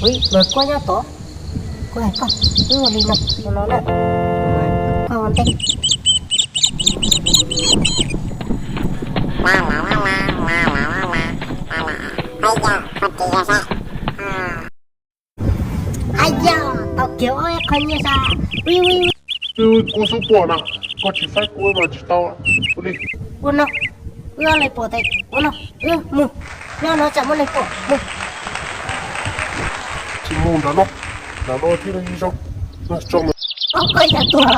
Ui, mas koj nyob tod, kuv hais koj, wb ua li no, ua no na, koj ua ntej. Ai yog, tau kiag ob qho nyiaj sas. Ui, ui, ui. Kuv xub pom na, koj tsis faib kuv mas tsis tau. Ua li, ua no, wb ob leeg pom tes ua no, wb mus, nyob no tsam muaj neeg pom, mus. Tsis mus nram no, nram no thiaj li zoo. Koj yog tuag.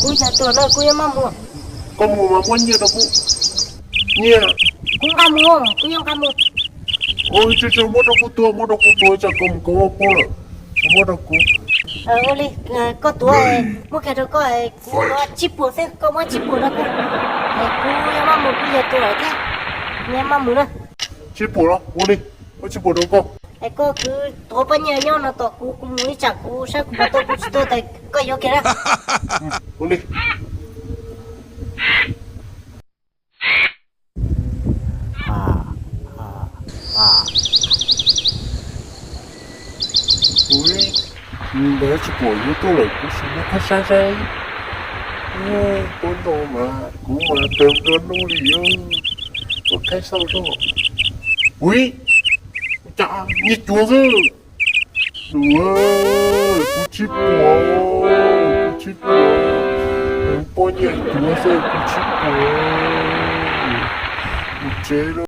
Kuv yog tuag no kuv yuav maj mus. Koj mus mas muab nyiaj rau kuv. Nyiaj. Kuv nqa mus, kuv yuav nqa mus. Ua li, tsis muab rau kuv tuag, muab rau kuv tuag tsam koj mus koj muaj poj lawm. Tsis muab rau kuv. Ua li, koj tuag, muab kiag rau koj, kuv muab tsib puas xwb, koj muab tsib puas rau kuv. Kuv yuav maj mus, kuv yog tuag lawm thiab, kuv yuav maj mus na. Tsib puas los ua li, muab tsib puas rau koj. Es koj kwv tuav poj niam nyob no tos kuv, kuv mus ib tsam kuv saib kuv puas tuaj, kuv tsis tuaj tes koj yuav kiag na. Ua li. Ntawd tsis pom yuav tuaj lawm, kuv sim muab qhib saib saib. Tuaj ntau mas kuv mas tawg nplua nuj li, tuaj qhib xauj zoj. Ui, cas nyiaj cuav xwb. Kuv tsib puas, kuv tsib puas, poj niam cuav xwb, kuv tsib puas. Kuv tsev